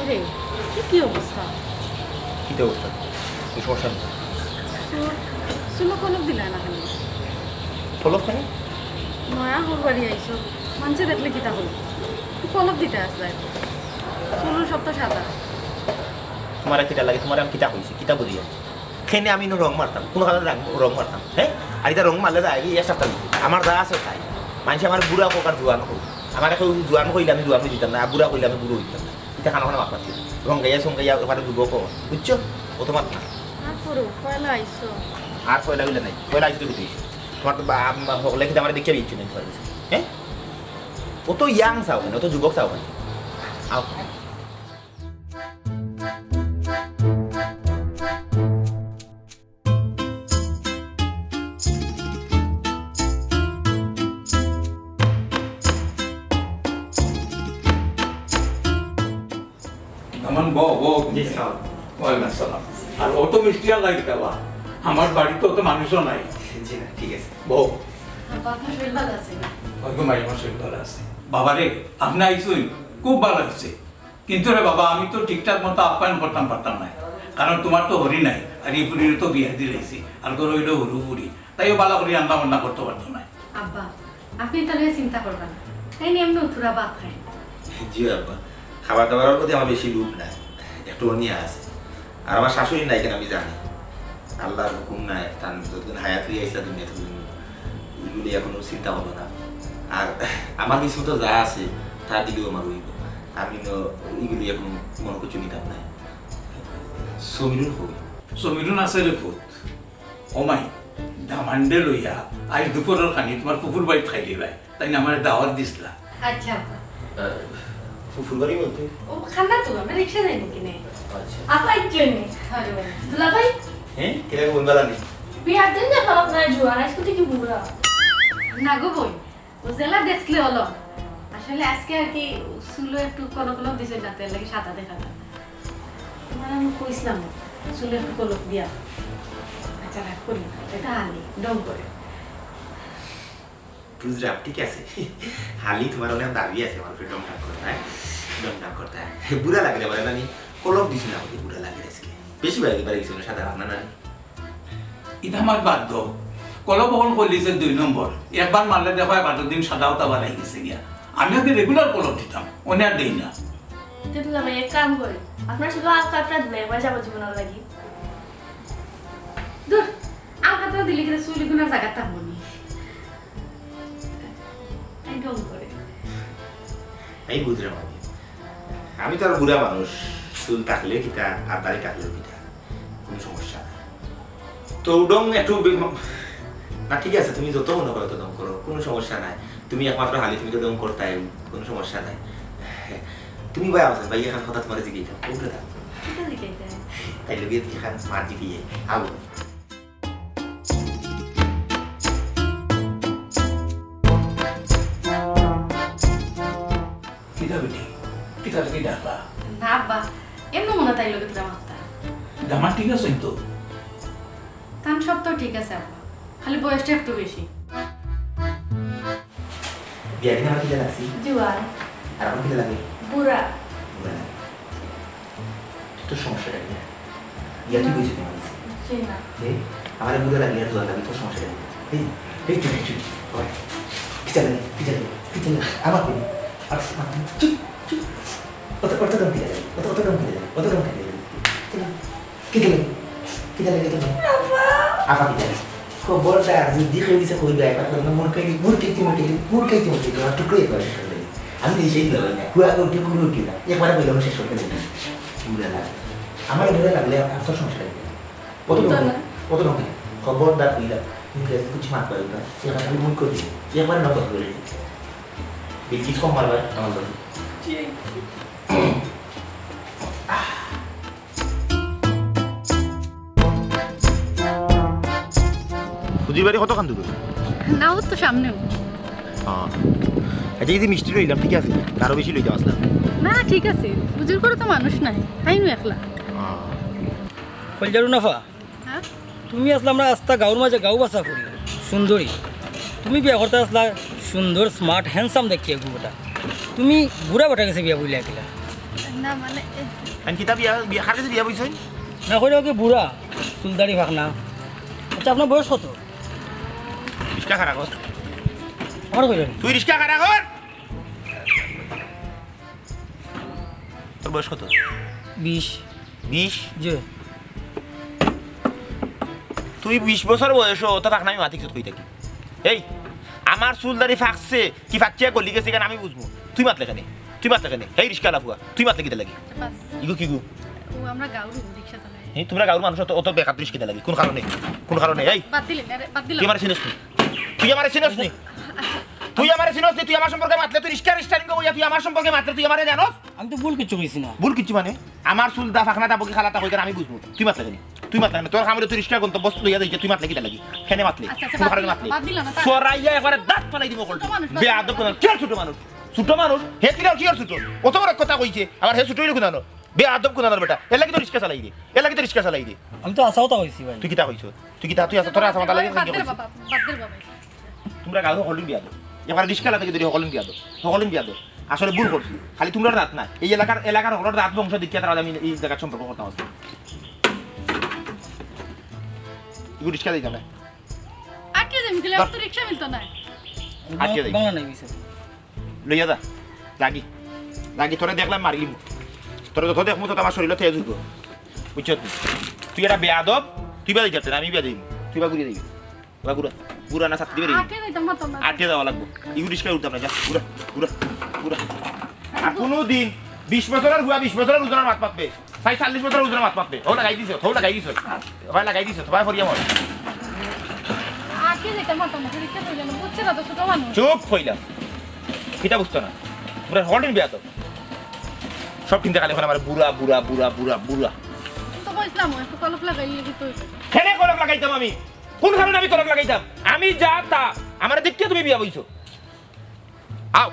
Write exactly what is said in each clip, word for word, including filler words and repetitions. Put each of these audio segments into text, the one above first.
এরে, কি, কি অবস্থা? কিতা অবস্থা? কুনু সমস্যা নাই। চুল, চুলো কলপ দিলা না কেনে? কলপ কেনে? নয়া হউর বাড়ি আইছো, মানষে দেখলে কিতা কইবো? তো কলপ দিতে আসলায়। চুল সব তো সাদা। তুমারে কিতা লাগে? তুমারে আমি কিতা কইছি? কিতা বুঝিও? কেনে আমি ইনো রং মারতাম? কুনু কাজে রং, রং মারতাম? হে? আর ইতা রং মারলে যায়, এই এক সপ্তাহ ভিতরে। আমার যা আছে তাই। মানষে আমারে বুড়া কউক আর জোয়ান কউক। আমারে কেউ জোয়ান কইলে আমি জোয়ান অই দিতাম না, আর বুড়া কইলে আমি বুড়া অই দিতাম না। ইতা কানো কানো মাত মাতিও। রং গাইয়া সং গাইয়া ওখানে যুবক অও। বুঝছো? অত মাত না। আর করো, পয়লা আইছো। আর পয়লা অইলে নাই। পয়লা আইছো তো কিছু অইছে। তুমার তো বা-, আম-, হকলে কিতা আমারে দেখিয়া বিচ্ছু নাই তুমার কাছে। হে? অত young চাও কেনে? অত যুবক চাও কেনে? আও। আমান বও, বও। জি, সালাম। ওয়ালাইকুম আসসালাম। আর অত মিষ্টি আল্লাহ দিতা বা। আমার বাড়িত অত মানুষও নাই। জি না, ঠিক আছে। বও। আব্বা, আপনার শরীর ভালা আছে না? ওই গো মাই, আমার শরীর ভালা আছে। বাবারে, আপনে আইছইন, খুব ভালা অইছে। কিন্তু রে বাবা, আমি তো ঠিকঠাক মতো আপ্যায়ন করতাম পারতাম নায়, কারণ তুমার তো হড়ি নাই, আর ই ফুড়িরে তো বিয়া দিলাইছি, আর ঘরো অইলো হুরু ফুড়ি, তাইও ভালা করি রান্দা বান্না করতো পারতো নায়। আব্বা, আপনে ইতা লইয়া চিন্তা করবা না, তাইন এমনেউ থুড়া ভাত খাইন। জি আব্বা, খাবার দাবারর প্রতি আমার বেশি লোভ নাই, একটু অনিয়া আছে। আর আমার শাশুড়ি নাই কেনে আমি জানি। আল্লার হুকুম নাই, তান যতদিন হায়াত অইয়া আইছলা দুনিয়াত ততদিন ইগুলি কুনু চিন্তা অইলো না। আর আমার কিসমতো যা আছে, তা দিলেউ আমার অইবো। আমি তো ইগুলি কুনু মনো কিছু নিতাম নায়। সমীরুন কই? সমীরুন আছে রে পুত। ও মাই, দামান্দরে লইয়া আইজ দুপুরর খানি তুমার ফুফুর বাড়িত খাইলিবায়। তাইন আমারে দাওয়াত দিছলা। আচ্ছা, আব্বা। আহ, ফুফুর বাড়ি বলতে? ও, খান্দা তো, আমরা রিক্সা যাইমু কিনে। আচ্ছা। আপা, ইচ্ছুনি। আরে বাবা। দুলাভাই? হ্যাঁ? কিরকম বলবা জানি? বিয়ার দিন দেখলাম আপনার জোয়ান, আজকে থেকে বুড়া। না গো বইন, ও যেলা দেখলে অলা। আসলে আজকে আর কি চুলো একটু কলপ কলপ দিছে, যাতে লাগে সাদা দেখা যায়। তুমারে আমি কইছলাম, চুলো একটু কলপ দিয়া। আচ্ছা, রাগ করি না, ইটা হালি, ঢং করে। বুঝলাম, ঠিক আছে। হালি তুমার অনেক দাবি আছে, আমার উপরে ঢং ঢং করতা, ঢং ঢং করতা। বুড়া লাগে রে, বলে নানি, কলপ দিছি না, বুড়া লাগে আজকে। বেশি বাড়ি বাড়ি গেছে, সাদা রাখনা নানি। ইটা আমার বাদ দাও। কলপ অখন করিলিছে দুই নম্বর। একবার মারলে দেখা অয় বারো দিন সাদা অতা বাড়াই গেছে গিয়া। আমি আগে regular কলপ দিতাম, অনে আর দেই না। তে দুলাভাই, এক কাম করি, আপনার চুলো আলকাতরা দিলে একবার যাবজ্জীবনর লাগি। দূর, আলকাতরা দিলে কিতা চুল ইগুন আর জাগাত থাকবো নি? তাই ঢং করে। এই বুঝলাম আমি। আমি তো আর বুড়া মানুষ, চুল থাকলে কিতা আর দাড়ি থাকলেও কিতা, কুনু সমস্যা নাই। তো ঢং একটু বে-, না, ঠিক আছে, তুমি যত মনো করো তত ঢং করো, কুনু সমস্যা নাই। তুমি একমাত্র হালি, তুমি তো ঢং করতায়, কুনু সমস্যা নাই। তুমি ভাই আমার ভাই, এখান কথা তুমারে জিগাইতাম, বুঝলে না? কিতা জিগাইতায়? তাই লগে এখান মার জিগাইয়ে, আবো। কিতা বেটি? কিতা লাগি ডাকলা? না আব্বা, এমনে মনো তাই লগে তুরা মাততা। দামান ঠিক আছে তো? তান সব তো ঠিক আছে আব্বা, খালি বয়সটা একটু বেশি। বিয়ার দিন আমার কিতা লাগছি? জুয়ান। আর এখন কিতা লাগে? বুড়া। বুড়া লাগে। তোর সমস্যাটা কি? বিয়া তুই বুঝতে পারিস? জি না। এই, আমার বুড়া লাগে আর জুয়ান লাগে, তোর সমস্যাটা কি? এই, এই, চুপ, চুপ, চুপ। ওই, কিতা লাগে? কিতা লাগে? কিতা লাগে? আবার কই? আর, চুপ, চুপ। অত, অত দাম কিতা লাগে? অত, অত দাম কিতা লাগে? অত দাম কিতা লাগে? কিতা লাগে? কিতা লাগে? কিতা লাগে? আফা। আফা কিতা লাগে? খবরদার, যদি কেউ কিছু কইবে, একবার কইবে, "মুরকাইলি, মুরকাইতি, মুরকাইতি, মুরকাইতি, মুরকাইতি, আমার টুকরো একবার শেষ করে দিবি।" আমি তো সেই ধরনের না। হুয়া উঠে কুলু উঠে না। একবার কইলে আমি শেষ করে দিবি। বুড়া লাগে। আমার বুড়া লাগলে আর তোর সমস্যা লাগে। কত বুঝতে রকম? না। কত রকম? খবরদার কইলা। তুমি কিছু মাত পারবে না। একবার খালি মুখ করে দিবি। একবার না কথা বলে দিবি। বিলকিস কম মারবে, আমার বাড়ি। জি। ফুজির বাড়ি কতখান দূর? না, ও তো সামনেও। হ্যাঁ। আচ্ছা, এই যে মিষ্টি লইলাম, ঠিক আছে? আরো বেশি লইতাম আসলাম। না, ঠিক আছে। ফুজির ঘরো তো মানুষ নাই, তাই নু একলা। হ্যাঁ। কইলজারু নাফা, হ্যাঁ? তুমি আসলা আমরা আস্তা গাঁওর মাঝে গাঁও বাসা করি, সুন্দরী। তুমি বিয়া করতে আসলা সুন্দর, smart, handsome দেখিয়া এগু বেটা। তুমি বুড়া বেটার গেছে বিয়া বইলা কিলা? না, মানে, এ- আমি কিতা বিয়া, বিয়া, কার গেছে বিয়া বইছইন? না, কইরা কি বুড়া, চুলদাড়ি ফাকনা। আচ্ছা, আপনার বয়স কত? রিক্সা খাড়া কর। আমার কইলেন? তুই রিক্সা খাড়া কর। তোর বয়স কত? বিশ। বিশ? জি। তুই বিশ বছর বয়স, অত ফাকনা আমি মাতিক কই থাকি? এই, আমার চুলদাড়ি ফাকছে, কি ফাকিয়া গলি গেছে, ইখান আমি বুঝমু। তুই মাতলে কেনে? তুই মাতলে কেনে? এই রিক্সাআলা ফুয়া, তুই মাতলে কিতা লাগি? বাস। ইগু কিগু? ও, আমরা গাঁওর রিক্সা চালাই। এই, তোমরা গাঁওর মানুষ অত, অত বেকার রিক্সা কিতা লাগি? কোন কারণে? কোন কারণে? এই, বাদ দিলে না রে, বাদ দিলে তুই না। আমারে চিনস নি? তুই আমারে চিনস নি? আচ্ছা। তুই আমারে চিনস নি? তুই আমার সম্পর্কে মাতলে, তুই রিক্সা, রিক্সা নিঙ্গো বইয়া, তুই আমার সম্পর্কে মাতলে, তুই আমারে জানস? আমি তো ভুল কিচ্ছু কইছি না। ভুল কিচ্ছু মানে? আমার চুলদা ফাকনা তাবো কি খালাতা কইতার আমি বুঝমু। তুই মাতলে কেনে? তুই মাতলে কেনে? তোর কামড়ে তুই রিক্সা গন্তব্যস্থ লইয়া যাইতে তুই মাতলে কিতা লাগি? কেনে মাতলে? আচ্ছা, আচ্ছা, কোন কারণে মাতলে? বাদ দিলাম না। সরাইয়া একবারে দাঁত ফালাই দিমু কলটি। ছোট মানুষ, বাদ দিলাম না। বেয়াদব কোন? কে ছোট মানুষ? ছোট মানুষ? হে কিরা, কিয়ার ছোট? অত বড় কথা কইছে, আবার হে ছোট অইলে কোন আনো? বেয়াদব কোন আনোর বেটা? এর লাগি তো রিক্সা চালাই রে। এর লাগি তো রিক্সা চালাই রে। আমি তো হাছা কথা কইছি ভাই। তুই কিতা কইছস? তুই কিতা, তুই হাছা, তোর হাছা মাথা লাগে, বাদ দে রে বাবা, বাদ দে রে বাবা। তোমরা গাঁওর হকলদিন বেয়াদব। একবার রিক্সাআলা থাকি ধরি হকলদিন বেয়াদব। হকলদিন বেয়াদব। আসলে ভুল করছি। খালি তোমরার জাত না। এই এলাকার, এলাকার হকলর জাত বংশ দেখিয়া তারা আমি এই জাগাত সম্পর্ক করতাম আজকে। ইগু রিক্সা দিতাম না। আটকে যাইমু, গেলে ধর। তো রিক্সা মিলতো না। আটকে যাই। বাংলা নাই, মিশে। লইয়া যা। লাগি। লাগি, তোরে দেখলাম মারিলিমু। তোরে যত দেখমু, তত আমার শরীরও তেজ অইবো। বুঝছস নি? তুই একটা বেয়াদব, তুই বাদে যাতে না, আমি বাদে যাইমু। তুই বা ঘুরিয়া যাইবি। ওরা ঘুরা, ঘুরা না ছাত্রী বেরিয়ে। আটকে যাইতাম পারতাম না। আটকে যাওয়া লাগবো। ইগু রিক্সা উঠতাম না, যা, ঘুরা, ঘুরা, ঘুরা। আর কোনো দিন বিশ বছরের হুয়া বিশ বছরের ওজনের মাত মাতবে, সাই চল্লিশ বছরের ওজনের মাত মাতবে। হো লাগাই দিছো, হো লাগাই দিছো। ভাই লাগাই দিছো, ভাই ফরিয়া মর। আটকে যাইতাম পারতাম না, রিক্সা প্রয়োজন, বুঝছে না তো, ছোট মানুষ। চুপ কইলাম। কিতা বুঝতো না? তোমরা হকলদিন বেয়াদব। সব কিনতে খালি এখন আমার বুড়া, বুড়া, বুড়া, বুড়া, বুড়া। আমি তো কইছিলাম, একটু কলপ লাগাইলে কি তো হইতো? কেনে কলপ লাগাইতাম আমি? কোন কারণে আমি কলপ লাগাইতাম? আমি যা তা। আমারে দেখিয়া তুমি বিয়া বইছো। আও।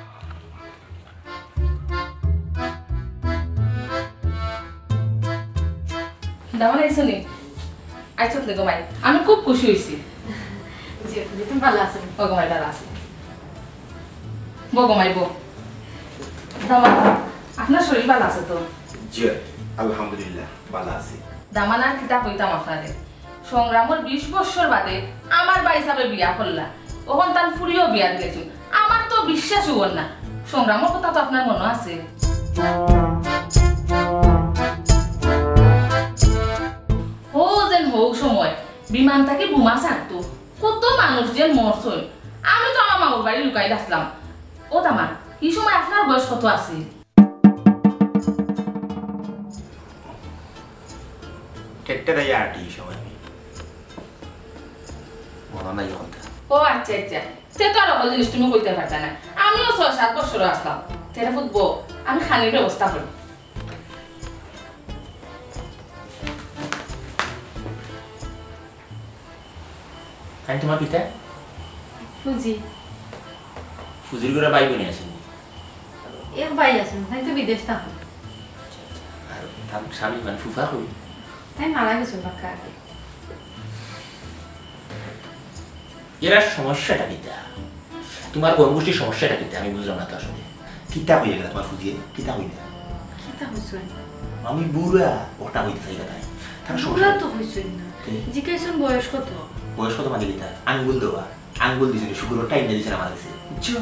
দামান আইছো নি? আইছত নি গো মাই? আমি খুব খুশি হইছি। জি, আপনি তো ভালো আছেন। ও গো মাই, ভালো আছি। বো গো মাই, বো। দামান, আপনার শরীর ভালো আছে তো? জি, আলহামদুলিল্লাহ, ভালো আছি। দামান, আর কিতা কইতাম আপনারে? সংগ্রামর বিশ বছর বাদে আমার ভাই সাবে বিয়া করলা, অখন তান ফুরিও বিয়া দিলাইছইন। আমার তো বিশ্বাস অর না। সংগ্রামর কথা তো আপনার মনো আছে। হউ যেন হউ সময় বিমান থাকি বোমা ছাড়তো, কত মানুষ যেন মরছইন। আমি তো আমার মামুর বাড়ি লুকাই আছলাম। ও দামান, ই সময় আপনার বয়স কত আছিল? টেট্টের আইয়া আটি সময় আমি। মনে নাই কথা। ও আচ্ছা, আচ্ছা। তে তো আর হকল জিনিস তুমি কইতায় পারতায় না। আমিও ছয় সাত বছর আছলাম। তে রে ফুত বও, আমি খানির ব্যবস্থা করি। তাইন তুমার কিতা? ফুজি। ফুজির ঘরো ভাই বইন আছইন নি? এক ভাই আছইন, তাইন তো বিদেশ থাকইন। আর তান স্বামী মানে ফুফা কই? তাইন মারা গেছইন বাক্কা আগে। এরার সমস্যাটা কিতা? তুমার বংশগোষ্ঠীর সমস্যাটা কিতা? আমি বুঝলাম না তো আসলে। কিতা কইয়া গেলা তুমার ফুজিয়ে? কিতা কইলা? কিতা কইছইন? আমি বুড়া, ওটা কইতে চাইলা তাইন। তার সমস্যা বুড়া তো কইছইন না। তে? জিকাইছইন বয়স কত? বয়স কত মানে কিতা? আঙ্গুল দেওয়া। আঙ্গুল দিছে, শুক্রবার টাইম দিছে আমার কাছে। বুঝছো?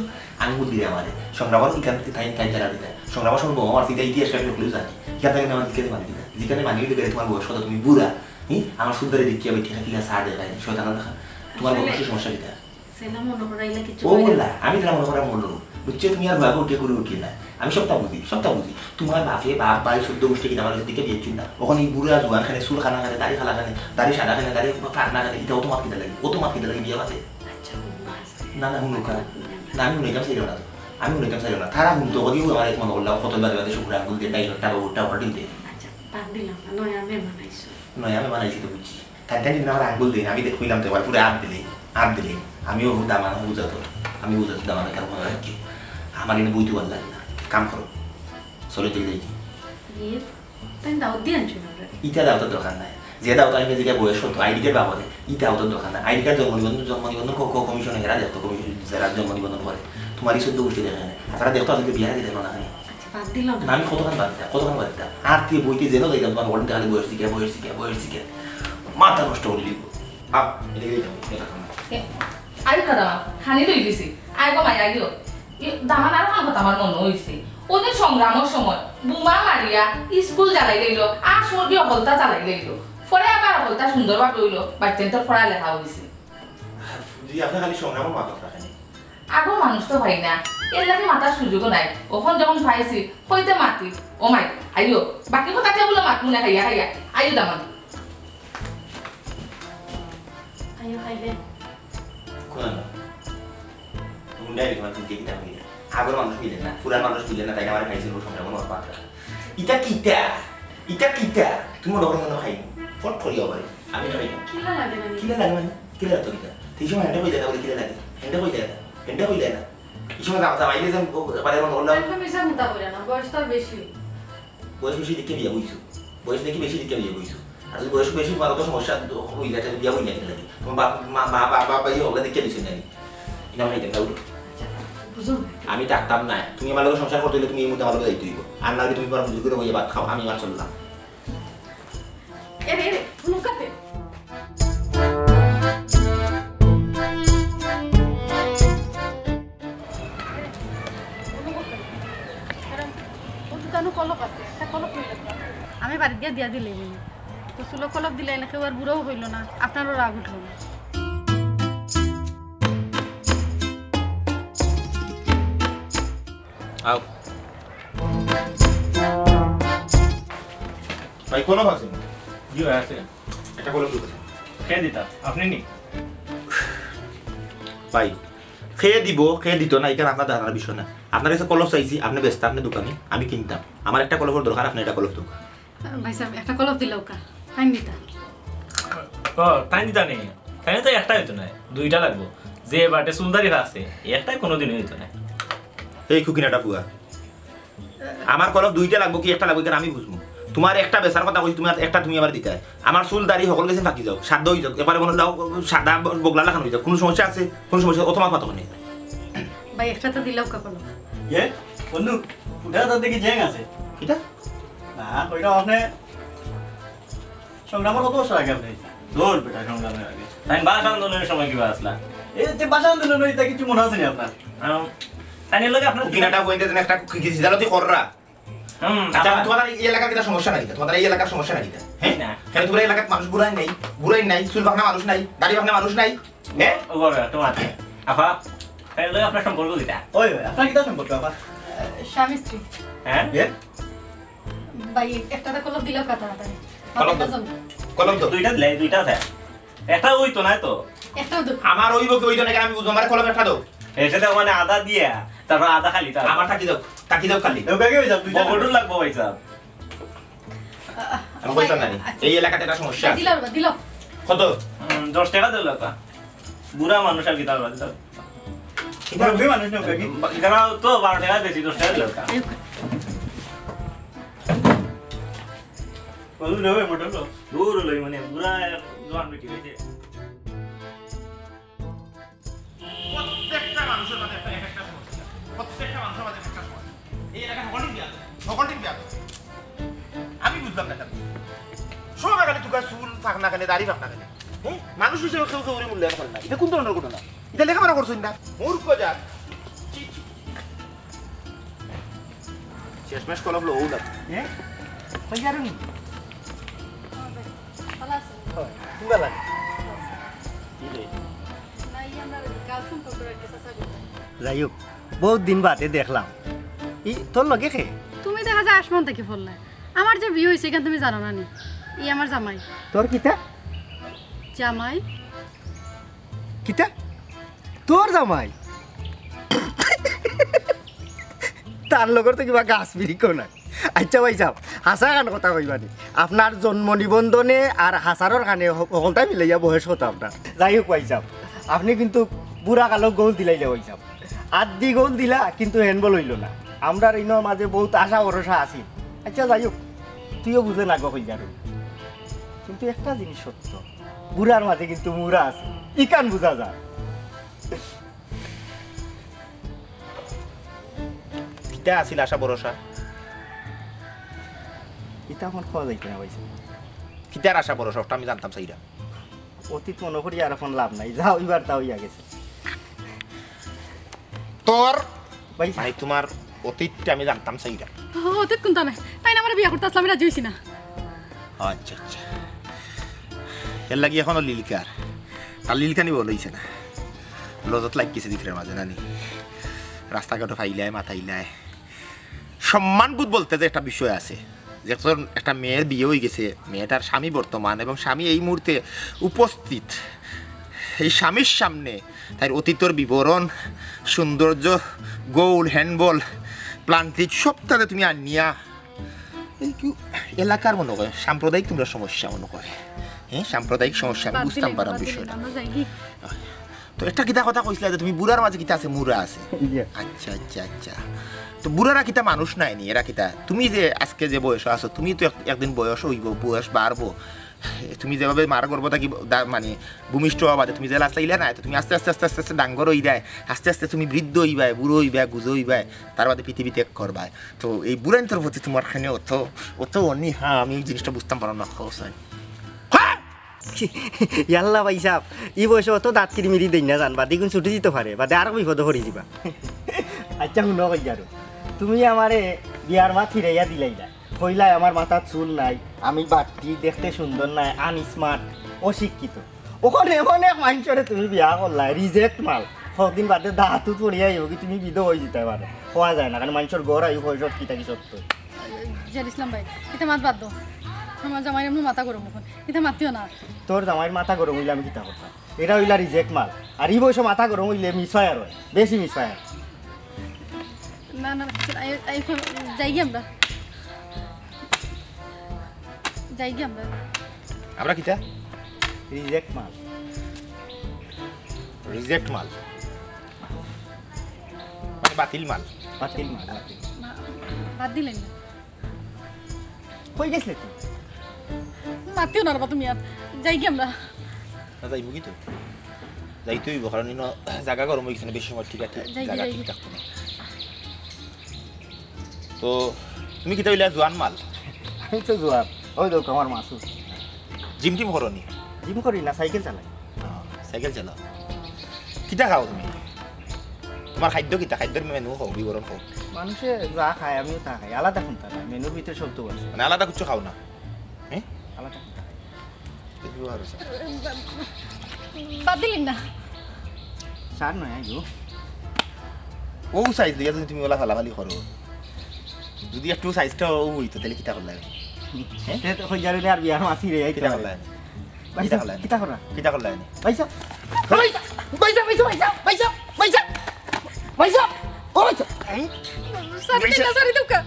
আঙ্গুল দিলে আমারে। সংগ্রামর ইখান তাইন তাইন তারা দিতা। সংগ্রামর সময় বোমা মারছে, ইটা ইতিহাস আমি হকলেউ জানি। ইখান থাকি আমার জিকাইতে মানে কিতা? জিকাইলে মানে অইলো গেলে তুমার বয়স কত? তুমি বুড়া। হুম? আমার সুন্দরী দেখিয়া বেটি কিলা সার দেয় তাইন। শয়তান দেখা। তুমার আসলে বংশগোষ্ঠীর সমস্যা কিতা? সেলা মনো করাইলা কিছু ও কইরা। বললা, আমি তারা মনো করা মনো। বুঝছো, তুমি আর ভাগো উঠে করে উঠি না। আমি সবটা বুঝি, সবটা বুঝি। তুমার বাপে, বাপ, ভাই, চোদ্দ গোষ্ঠী কিনা আমার দিকে বিয়ে চুল না। ওখানে এই বুড়া জুয়ান খানে, চুল খানা খানে, দাড়ি খালা খানে, দাড়ি সাদা খানে, দাড়ি ফাকনা খানে, ইটা ও তোমার কিতা লাগে? ও তোমার কিতা লাগে বিয়ে বাদে? আচ্ছা, হুনো আস্তে। না, না, হুনো কা। না, আমি হুনাইতাম চাইলাম না তো। আমি হুনাইতাম চাইলাম না। তারা হুনতো কদিও আমার এক মনে করলাম, কত বাদে বাদে শুক্র আঙ্গুল দিয়ে, ডাইলটা বা ওটা ওটা দিতে। আচ্ছা, বাদ দিলাম না, নয়া মেহমান আইছো। নয়া মেহমান আইছি তো বুঝছি। তাইন তাইন যদি আমার আঙ্গুল দেইন, আমি দেখ-, কইলাম তো, এবার পুরো আত দিলে, আত দিলে, আমিও দামান বুঝাতো, আমি বুঝাতো দামান, কারণ মনে রাখছি, আমার এনে বইতে ভালো লাগে না, কাম করো, চলে তো যাই। ইয়ে, তাইন দাওয়াত দিয়ে আনছো না রে? ইটা দাওয়াতর দরকার নাই, যে দাওয়াত আমি যেটা বয়স হতো, আইডি কার্ড বাবদে, ই দাওয়াতর দরকার নাই, আইডি কার্ড জন্ম নিবন্ধন, জন্ম নিবন্ধন ক-, ক-, কমিশনে হেরা দেখতো, কমিশন যারা জন্ম নিবন্ধন করে, তোমার এই চোদ্দ গোষ্ঠী দেখে না, তারা দেখতো আসলে বিয়ার আগে দেখলো না কেন? আচ্ছা, বাদ দিলাম না। না, আমি কতক্ষণ বাদ দিতাম, কতক্ষণ বাদ দিতাম? আর তুই বইতে যেন যাইতাম, তোমার বলেন তাহলে বয়স দিকে, বয়স দিকে, বয়স দিকে। মাথা নষ্ট করে দিব। আপ, এটা দিয়ে যাবো, এটা খাবো। এ, আইও কা দামান, খানি লই দিছি। আইও গো মাই, আইও। ই দামান আর খান কথা আমার মনে হইছে। ওদিন সংগ্রামর সময় বোমা মারিয়া স্কুল জ্বালাই লইল, আর স্বর্গীয় হলতা জ্বালাই লইল। পরে আবার হলতা সুন্দরভাবে হইল, বাচ্চাইন্তর পড়ালেখা হইছে। জি, আপনি খালি সংগ্রামর মাথা রাখেন। আগর মানুষ তো পাই না, এর লাগি মাতার সুযোগও নাই। অখন যখন পাইছি, কইতে মাতি। ও মাই, আইও, বাকি কথা কে বলে মাত মনে খাইয়া খাইয়া। আইও দামান। আইও খাইলে। কোন? গুন্ডা এরকম আছে, যে কিতা মিলে। আগর মানুষ মিলে না, পুরান মানুষ মিলে না, তাই না? আমার খাইছে লোক সংগ্রাম, আমার পাত্রা। ইতা কিতা? ইতা কিতা? তুমি মনে করো মনে হয় খাইনি। ফট করিয়া পারে। আমি খাই না। কিলা লাগে না? কিলা লাগে মানে? কিলা লাগতো কিতা? সেই সময় হেন্ডে কইলে না, বলে কিলা লাগে? হেন্ডে কইলে না। হেন্ডে কইলে না। এই সময় জামা, জামাইলে যে ও, এবারে মনে করলাম। একদম মিছা কথা বলে না, বয়স তো আর বেশি। বয়স বেশি দেখে বিয়া বইছো। বয়স দেখি বেশি দেখে বিয়া বইছো। আর যদি বয়স বেশি তোমার অত সমস্যা তো হই যায়, তাহলে বিয়া বই না কিতা লাগে? তোমার বাপ, মা, মা, বাপ, বাপ, ভাই, ওগুলা দেখে দিছো না নি? ইনা ভাই, দেন, দাও। আচ্ছা, বুঝুন। আমি থাকতাম না। তুমি আমার লগে সংসার করতে হইলে তুমি এই মুহূর্তে আমার লগে যাইতে হইব। আর না হলে তুমি তোমার হুজুর করে বইয়া ভাত খাও, আমি আমার চললাম। এরে, এরে, হুনুকাতে। ও দোকানো কলপ আছে, একটা কলপ লইলে তো। আমি বাড়িত গিয়া দিয়া দিলে বলি। তো চুলো কলপ দিলে এনে কেউ আর বুড়াও হইল না, আপনারও রাগ উঠল না। আও। ভাই, কলপ আছে? জি ভাই, আছে। একটা কলপ দিতে। কে দিতা? আপনি নি? ভাই, কে দিব, কে দিত না, এখানে আপনার দেখার বিষয় না। আপনার কাছে কলপ চাইছি, আপনি বেচতা, আপনি দোকানি, আমি কিনতাম। আমার একটা কলপর দরকার, আপনি একটা কলপ দেউক্কা। ভাই সাহেব, একটা কলপ দিলাউক্কা, তাইন দিতা। ও, তাইন দিতা নি? তাইন তো একটা হইতো না, দুইটা লাগবো। যে বাটে চুলদারি আছে, একটাই কোনোদিন হইতো না। এই খুকিনাটা ফুয়া, আমার কলপ দুইটা লাগবো কি একটা লাগবো, এখানে আমি বুঝবো। তোমার একটা বেচার কথা কইছি, তুমি আর একটা তুমি আমার দিতায়। আমার চুল দাড়ি হকল গেছে ফাঁকি যাও, সাদা হই যাও, এবারে মনে হলো সাদা বগলা লাখান হই যাও, কোনো সমস্যা আছে? কোনো সমস্যা? ও তোমার কথা নেই। ভাই, একটা তো দিলাউক্কা কলপ। এ বন্ধু, ওটা তো দেখি জ্যাং আছে। কিতা? না, ওইটা আপনি সংগ্রামের কত বছর আগে আপনি? দূর বেটা, সংগ্রামের আগে। তাই ভাষা আন্দোলনের সময় কিবা আসলা? এই যে ভাষা আন্দোলন, এটা কিছু মনে আছে নি আপনার? আম, তাই নিয়ে লোকে আপনার খুকিনাটা কইতে দেন, একটা কি কি জিদালতি কররা? হুম, আচ্ছা, আমার তোমাদের এই এলাকার কিতা সমস্যা নাই? তোমাদের এই এলাকার সমস্যা নাই কিতা? হ্যাঁ? না। কেন তোমার এলাকার মানুষ বুড়াই নাই? বুড়াই নাই, চুল পাকনা মানুষ নাই, দাড়ি পাকনা মানুষ নাই? হ্যাঁ? ও বাবা, তোমার। আফা, তাই লোকে আপনার সম্পর্ক কিতা? ওই, ওই, আপনার কিতা সম্পর্ক, আফা? স্বামী স্ত্রী। হ্যাঁ? এ? ভাই, একটা তো কলপ দিলাউক্কা তাড়াতাড়ি। কলপ দাও। কলপ দাও। দুইটা দিলে, দুইটা আছে। একটা অইতো না তো। একটাও তো। আমার অইবো কি অইতো না, আমি বুঝবো, আমারে কলম একটা দাও। এসে দাও মানে আদা দিয়া, তারপর আদা খালি তার। আমার থাকি দাও, থাকি দাও খালি। দাও, ব্যাগে অই যাও, দুইটা বগডুল লাগবো ভাই সাহেব। আমি কইতাম না নি। এই এলাকাতে একটা সমস্যা আছে। দিলাও বা, দিলাও। কত? উম, দশ টাকা দিলাও কা। বুড়া মানুষ আর কিতা করবা, দিলাও। মুরব্বি মানুষ না, ব্যাগে। যারা তো বারো টাকা বেশি, দশ টাকা দিলাও কা। এই কত দেবে মোটর লো? দূর লই মানে, বুড়া জোয়ান বেটি অইছে। প্রত্যেকটা মানুষের মাঝে একটা, এক একটা সমস্যা। প্রত্যেকটা মানুষের মাঝে একটা সমস্যা। এই এলাকার হকলটিন বিয়া, হকলটিন বিয়া। আমি বুঝলাম না কেন। সব খালি তুকার চুল ফাঁক না কেনে, দাড়ি ফাঁক না কেনে। হ্যাঁ? মানুষ হিসেবে কেউ কেউ মূল্যায়ন করে না। এটা কোন ধরনের ঘটনা? এটা লেখাপড়া করছইন না। মূর্খ জাত। ছি, ছি। শেষমেশ কলম লো, ও না। হ্যাঁ? কই যারো নি? ভালো আছেন? হয়, তুমি ভালো আছো? কি রে? না, এই আমরা গার্লফ্রেন্ড সম্পর্কে একটা চাচা বলবো। যাই হোক, বহুত দিন বাদে দেখলাম। ই, তোর লগে কে? তুমি দেখা যায় আসমান থাকি পড়লায়। আমার যে বিয়া অইছে, ইখান তুমি জানো না নি? ই আমার জামাই। তোর কিতা? জামাই। কিতা? তোর জামাই? তার লগর তো কিবা গাছ বিরিকও নাই। আচ্ছা ভাই সাহেব, হাছা খান কথা কইবা নি? আপনার জন্ম নিবন্ধনে আর হাছারর খানে হ-, হকলতা মিলাইয়া বয়স কত আপনার? যাই হোক ভাই সাহেব, আপনি কিন্তু বুড়া কালো গোল দিলাইলে ভাই সাহেব। আদি গোল দিলা, কিন্তু handball অইলো না। আমরার ইনো মাঝে বহুত আশা ভরসা আছিল। আচ্ছা যাই হোক, তুইও বুঝলে না গো কইলা রে। কিন্তু একটা জিনিস সত্য, বুড়ার মাঝে কিন্তু মুড়া আছে, ইখান বুঝা যায়। কিতা আছিল আশা ভরসা? ইতা আমার কওয়া যাইতো না ভাই সাহেব। কিতার আশা ভরসা, ওটা আমি জানতাম চাইরাম। অতীত মনো করি আর এখন লাভ নাই, যা অইবার তা অইয়া গেছে। তোর ভাই মানে তোমার অতীতটা আমি জানতাম চাইরাম। অতীত কুনটা নাই? তাই না আমারে বিয়া করতে আসলাম, আমি রাজি অইছি না। আচ্ছা, আচ্ছা। এর লাগি এখনো লিলকার। তার লিলকানি বল অইছে না। লজত লাগি গেছে দিকরার মাঝে, না নি? রাস্তাঘাটো ফাইলায়, মাতাইলায়। সম্মানবোধ বলতে যে একটা বিষয় আছে, যে একজন, একটা মেয়ের বিয়া অই গেছে, মেয়েটার স্বামী বর্তমান এবং স্বামী এই মুহূর্তে উপস্থিত, এই স্বামীর সামনে তাইর অতীতর বিবরণ, সৌন্দর্য, গোল, handball, প্লান্টিক সবটারে তুমি আনিয়া এই কি এলাকার মনো করে সাম্প্রদায়িক তোমরা সমস্যা মনো করে, হ্যাঁ, সাম্প্রদায়িক সমস্যা আমি বাদ বুঝতাম দিলে, পারাম বাদ দিলে, বিষয়টা। আমরা যাই কি? তো একটা কিতা কথা কইছিলা যে তুমি বুড়ার মাঝে কিতা আছে, মুড়া আছে। জি। আচ্ছা, আচ্ছা, আচ্ছা। তো বুড়ারা কিতা মানুষ নায় নি, এরা কিতা? তুমি যে আজকে যে বয়স আছো, তুমি তো এক-, একদিন বয়স অইবো, বয়স বাড়বো। তুমি যেভাবে মার গর্ভ থাকি দা-, মানে ভূমিষ্ঠ হওয়া বাদে তুমি যে লাশ লাইলা না, তো তুমি আস্তে আস্তে, আস্তে আস্তে, আস্তে ডাঙ্গর অইরায়, আস্তে আস্তে তুমি বৃদ্ধ অইবায়, বুড়ো অইবায়, গুজো অইবায়, তার বাদে পৃথিবী ত্যাগ করবায়। তো এই বুড়াইন্তর প্রতি তোমার খানে অত, অত অনীহা, আমি এই জিনিসটা বুঝতাম পারাম না, খোসাই। ইয়াল্লা ভাই সাহেব, ই বয়সে অত দাঁত কিরিমিরি দেই না জান, বাদে ইগুন ছুটি দিতে পারে, বাদে আরো বিপদে পড়ি যিবা। আচ্ছা, হুনো কইয়ারো, তুমি আমারে বিয়ার মাত ফিরাইয়া দিলাইলা, কইলায় আমার মাথাত চুল নাই, আমি বাট্টি, দেখতে সুন্দর নায়, আনস্মার্ট, অশিক্ষিত। অখন এমন এক মাইনষরে তুমি বিয়া করলায়, রিজেক্ট মাল। কদিন বাদে দাঁতও পড়িয়া আইবো কি তুমি বিধবা অই যিতায় পারো, কওয়া যায় না, কারণ মাইনষর ঘর আইও কয় সব কিতা কি সত্য। জের ইসলাম ভাই, ইতা মাত বাদ দেও। আমার জামাইর এমনে মাথা গরম অখন, ইতা মাতিও না। তোর জামাইর মাথা গরম অইলে আমি কিতা করতাম? এরা অইলা রিজেক্ট মাল। আর ই বয়সে মাথা গরম অইলে মিসফায়ার অয়, বেশি মিসফায়ার। না, না, আই, আই, এখন যাই গি আমরা। যাই গি আমরা। আমরা কিতা? রিজেক্ট মাল। রিজেক্ট মাল। মানে বাতিল মাল। বাতিল মাল, বাতিল। না, বাদ দিলেন না। কই গেছলে তুই? মাতিও না রে বা তুমি আর। যাই গি আমরা? না, যাইমু গি তো। যাইতে অইবো, কারণ ইনো জাগা গরম অই গেছে না, বেশি সময় ঠিক আছে, যাই গি, জাগা যাই ঠিক গি। থাকতো না। তো তুমি কিতা অইলা জোয়ান মাল? আমি তো জোয়ান। ওই দেখো আমার মাসুদ। জিম টিম করো নি? জিম করি না, সাইকেল চালাই। আহ, সাইকেল চালাও। কিতা খাও তুমি? তোমার খাদ্য কিতা? খাদ্যর মেনু কও, বিবরণ কও। মানুষে যা খায়, আমিও তা খাই। আলাদা কোনটা নাই। মেনুর ভিতরে সব তো আছে। মানে আলাদা কিচ্ছু খাও না? হ্যাঁ? আলাদা কোনটা নাই। এই বিবরণ আছে। বাদ দিলেন না? সার নয়, আইও। ও সাইজ দিয়া যদি তুমি ওলা ফালাফালি করো, যদি একটু সাইজটা ও অইতো, তাইলে কিতা করলায়? হ্যাঁ? তে তো কই জানি না, আর বিয়ার মাসি রে, এই তো কিতা করলায়? কিতা করলা? কিতা করলা? কিতা করলা এনে? ভাইসাব, ভাইসাব, ভাইসাব, ভাইসাব, ভাইসাব, ভাইসাব, ভাইসাব, ও ভাইসাব। এই? সারি দেউক্কা, সারি দেউক্কা।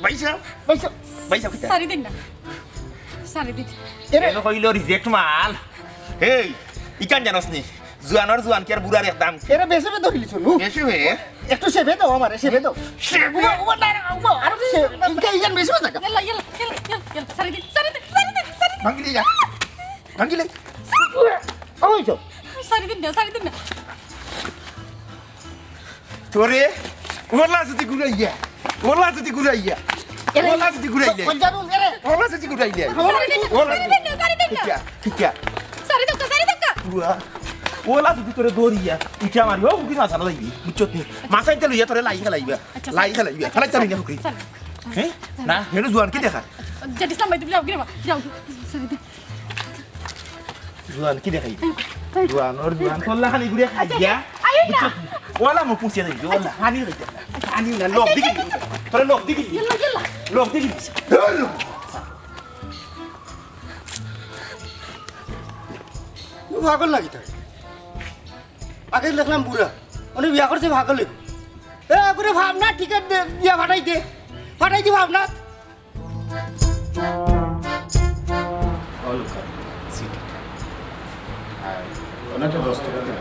ভাইসাব, ভাইসাব, ভাইসাব, কিতা? সারি দেইন না। সারি দেইন। এরে। এনো কইলো reject মাল। এই, ইখান জানোস নি? জুয়ানর জুয়ান কি আর বুড়ার এক দাম? এরে বেশি বেদো হিলিছো নু। বেশি বে? একটু সেবে দাও আমারে, সেবে দাও। সেবে? উমা, উমা, না, না, উমা, আরো সে-, ইখান, ইখান বেশি বেদো। ইয়াল্লা, ইয়াল্লা, ইয়াল্লা, ইয়াল্লা, ইয়াল্লা, সারি দেইন, সারি দেইন, সারি দেইন, সারি দেইন। ভাঙ্গিলে যা। ভাঙ্গিলে। ওই যাও। সারি দেইন না, সারি দেইন না। তোরে, ওলা যদি ঘুরাইয়া, ওলা যদি ঘুরাইয়া, এরে, ওলা যদি ঘুরাইলে, কোন জানো, এরে? ওলা যদি ঘুরাইলে, সারি দেইন না, ওলা সারি দেইন না, সারি দেইন না। কিতা, কিতা? সারি দেউক্কা, সারি দেউক্কা। বুয়া, ওলা যদি তোরে দৌড়িয়া, ইটা মারি, ও, উকি মাছা লইবি, বুঝছত নি? মাছা ইটা লইয়া তোরে লাই খেলাইবা, আচ্ছা, লাই খেলাইবা, খেলাই যাবি না হুকরি। সারি। হ্যাঁ? না, হেনো জুয়ান কি দেখা? জেড ইসলাম ভাই, তুমি যাও, গিরে বা, যাও। সারি দেইন। জুয়ান কি দেখাই? জুয়ান, ওর জুয়ান, তোর লাখানি ঘুরে খাই গিয়া। আইও না। ওলা মুখ পুষিয়া দেই, ওলা, পানি খাইতে না। পানি না, লোক দেখি। তোরা লোক দেখি। ইয়াল্লা, ইয়াল্লা। লোক দেখি। পাগল লাগি তাই। আগে দেখলাম বুড়া, উনি বিয়া করছে পাগল হইব। এ, করে ভাবনা টিকিট দে, দিয়া ফাটাই দে। ফাটাই দি ভাবনা। All over city। আর ওনারটা দশ টাকা দিন।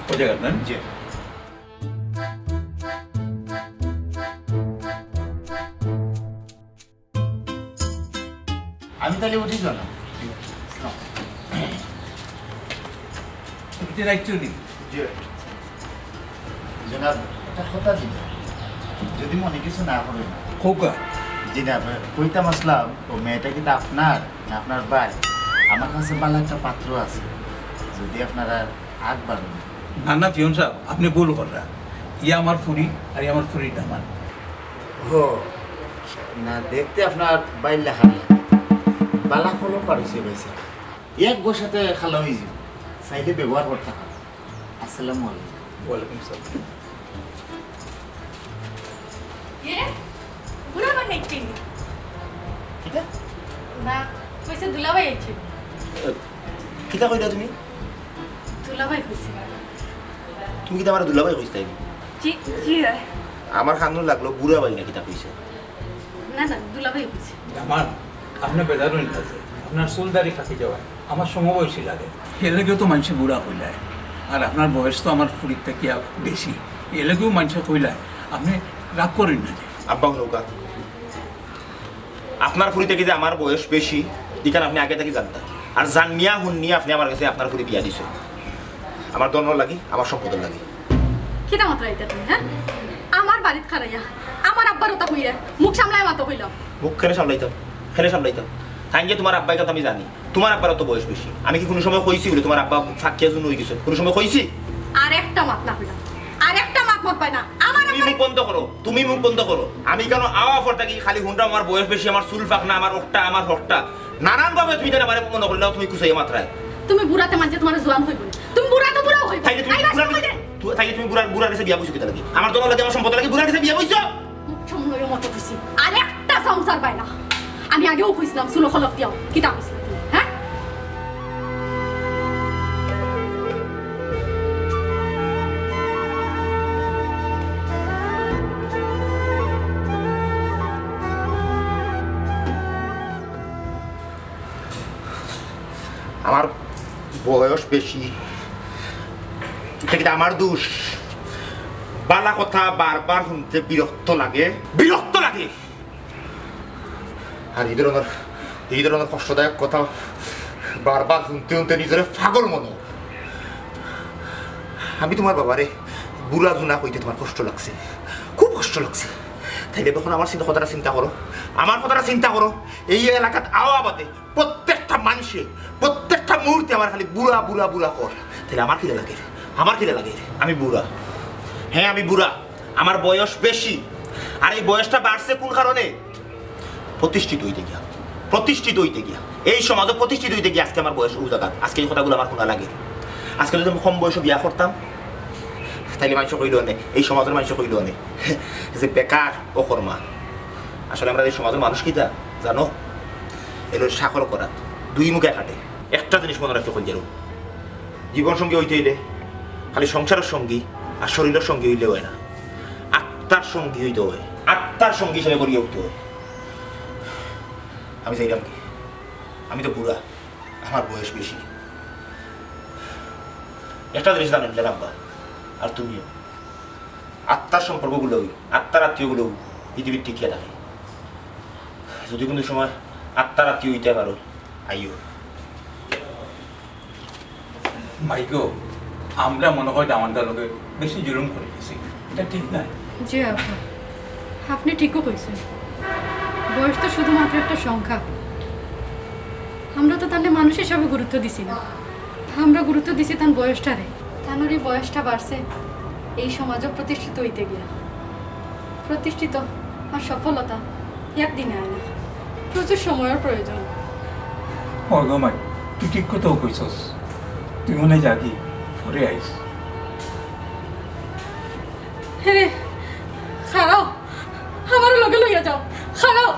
ওই জায়গার না? জি। আমি তাহলে উঠি, জানো? এটা রাখছো নি? জি। জনাব, একটা কথা ছিল, যদি মনে কিছু না করেন। খোকা। জি না, কইতাম আসলাম, ও মেয়েটা কিন্তু আপনার না আপনার ভাই? আমার কাছে ভালো একটা পাত্র আছে, যদি আপনারা আগ বাড়ান। না, না, পিয়ন সাহেব, আপনি ভুল কররা। ইয়া আমার ফুরি, আর ইয়া আমার ফুরির দামান। ও, না, দেখতে আপনার বাইর লেখা লাগে। বালা কলম পারিছে ভাই সাহেব। এক গোসাতে খালা হয়ে যাবে, চাইলে ব্যবহার করতে পারো। আসসালামু আলাইকুম। ওয়ালাইকুম সালাম। এ, বুড়া ভাই আইছেন। কিতা? না, কইছে দুলাভাই আইছেন। কিতা কইলা তুমি? দুলাভাই কইছে। তুমি কিতা আমার দুলাভাই কইছ তাই? জি, জি। আমার কানো লাগলো বুড়া ভাই না কিতা কইছে। না, না, দুলাভাই কইছে। আমার, আপনি বেজার হইন না যে, আপনার চুল দাড়ি ফাটি যাওয়ায় আমার সমবয়সী লাগে। এর লাগেও তো মানষে বুড়া কইলায়। আর আপনার বয়স তো আমার ফুরির থাকিয়া বেশি। এর লাগেও মানষে কইলায়, আপনি রাগ করেন না যে। আব্বা হুনউক্কা, আপনার ফুরি থাকি যে আমার বয়স বেশি, ইখান আপনি আগে থাকি জানতা। আর জানিয়া হুনিয়া আপনি আমার গেছে আপনার ফুরি বিয়া দিছইন। আমার ধনর লাগি, আমার সম্পদর লাগি। কিতা মাতরায় ইতা তুমি, হ্যাঁ? আমার বাড়িত খাড়াইয়া, আমার আব্বার ওটা কইরা, মুখ সামলায় মাতো কইলাম। মুখ কেনে সামলাইতাম? কেনে সামলাইতাম? তাইন যে তুমার আব্বা, ইখান তো আমি জানি। তুমার আব্বার তো বয়স বেশি। আমি কি কুনু সময় কইছি বুলে তুমার আব্বা ফাকিয়া জুন অই গেছে? কুনু সময় কইছি? আর একটা মাত না কইলাম। আর একটা মাত মাতবায় না। আমার তুমি আব্বা মুখ বন্ধ করো, তুমি মুখ বন্ধ করো। আমি কেনে আওয়া পর থাকি খালি হুনরাম আমার বয়স বেশি, আমার চুল ফাকনা, আমার অকটা, আমার হকটা। নানান ভাবে তুমি তাইন আমারে মনে করিলাও, তুমি কুচাইয়া মাতরায়। তুমি বুড়াতে মানষে তুমারে জুয়ান কইবো। তুমি বুড়া তো বুড়াও কইবো। তাইলে তুমি আইবা বুড়ার সময় গেছে, দে। তু-, তাইলে তুমি বুড়ার, বুড়ার গেছে বিয়া বইছো কিতা লাগি? আমার ধনর লাগি, আমার সম্পদর লাগি বুড়ার গেছে বিয়া বইছো? মুখ সামলাইয়া মাতো কইছি। আর একটা সংসার বায় না। আমি আগেও কইছিলাম, চুলো খলক দিয়াও। কিতা কইছিলাম তুমি, হ্যাঁ? আমার বয়স বেশি, ইটা কিতা আমার দোষ? বালা কথা বারবার হুনতে বিরক্ত লাগে, বিরক্ত লাগে। আর ই ধরনর, ই ধরনর কষ্টদায়ক কথা বারবার হুনতে হুনতে নিজরে পাগল মনো অর। আমি তুমার বাবারে বুড়া জুনা কইতে তুমার কষ্ট লাগছে, খুব কষ্ট লাগছে। তাইলে অখন আমার চিন্তা, কথাটা চিন্তা করো, আমার কথাটা চিন্তা করো। এই এলাকাত আওয়া বাদে প্রত্যেকটা মানষে, প্রত্যেকটা মুহূর্তে আমার খালি বুড়া, বুড়া, বুড়া কর। তাইলে আমার কিলা লাগে? আমার কিলা লাগে? আমি বুড়া। হ্যাঁ, আমি বুড়া। আমার বয়স বেশি। আর এই বয়সটা বাড়ছে কোন কারণে? প্রতিষ্ঠিত অইতে গিয়া। প্রতিষ্ঠিত অইতে গিয়া। এই সমাজো প্রতিষ্ঠিত অইতে গিয়া আজকে আমার বয়স অউ জাগাত। আজকে এই কথাগুলা আমার হুনা লাগে। আজকে যদি আমি কম বয়সো বিয়া করতাম, তাইলে মানষে কইলো অনে, এই সমাজর মানষে কইলো অনে যে বেকার অকর্মা। আসলে আমরা এই সমাজর মানুষ কিতা জানো? এলো চাকর করাত। দুই মুখে খাটে। একটা জিনিস মনো রাখিও কইলজারু, জীবন সঙ্গী অইতে অইলে খালি সংসারর সঙ্গী আর শরীরর সঙ্গী অইলে অয় না, আত্মার সঙ্গী অইতে অয়। আত্মার সঙ্গী হিসাবে করিয়া উঠতে অয়। আমি যাইরাম কি, আমি তো বুড়া, আমার বয়স বেশি। একটা জিনিস জানইন যেন আব্বা, আর তুমিও, আত্মার সম্পর্কগুলো, আত্মার আত্মীয়গুলো পৃথিবীত টিকিয়া থাকে। যদি কুনু সময় আত্মার আত্মীয় অইতে পারো, আইও। মাইগো, আমরা মনে হয় দামান্দার লগে বেশি জুলুম করি দিছি, ইটা ঠিক নায়। জি আব্বা, আপনে ঠিকউ কইছইন। বয়স তো শুধুমাত্র একটা সংখ্যা। আমরা তো তানরে মানুষ হিসাবে গুরুত্ব দিছি না, আমরা গুরুত্ব দিছি তান বয়সটারে। তানর এই বয়সটা বাড়ছে এই সমাজও প্রতিষ্ঠিত অইতে গিয়া। প্রতিষ্ঠিত আর সফলতা একদিনে আয় না, প্রচুর সময়র প্রয়োজন। অয় গো মাই, তুই ঠিক কথাউ কইছস। তুই অনে যাগি, পরে আইস। হে রে, খাড়াও, আমারে লগে লইয়া যাও, খাড়াও।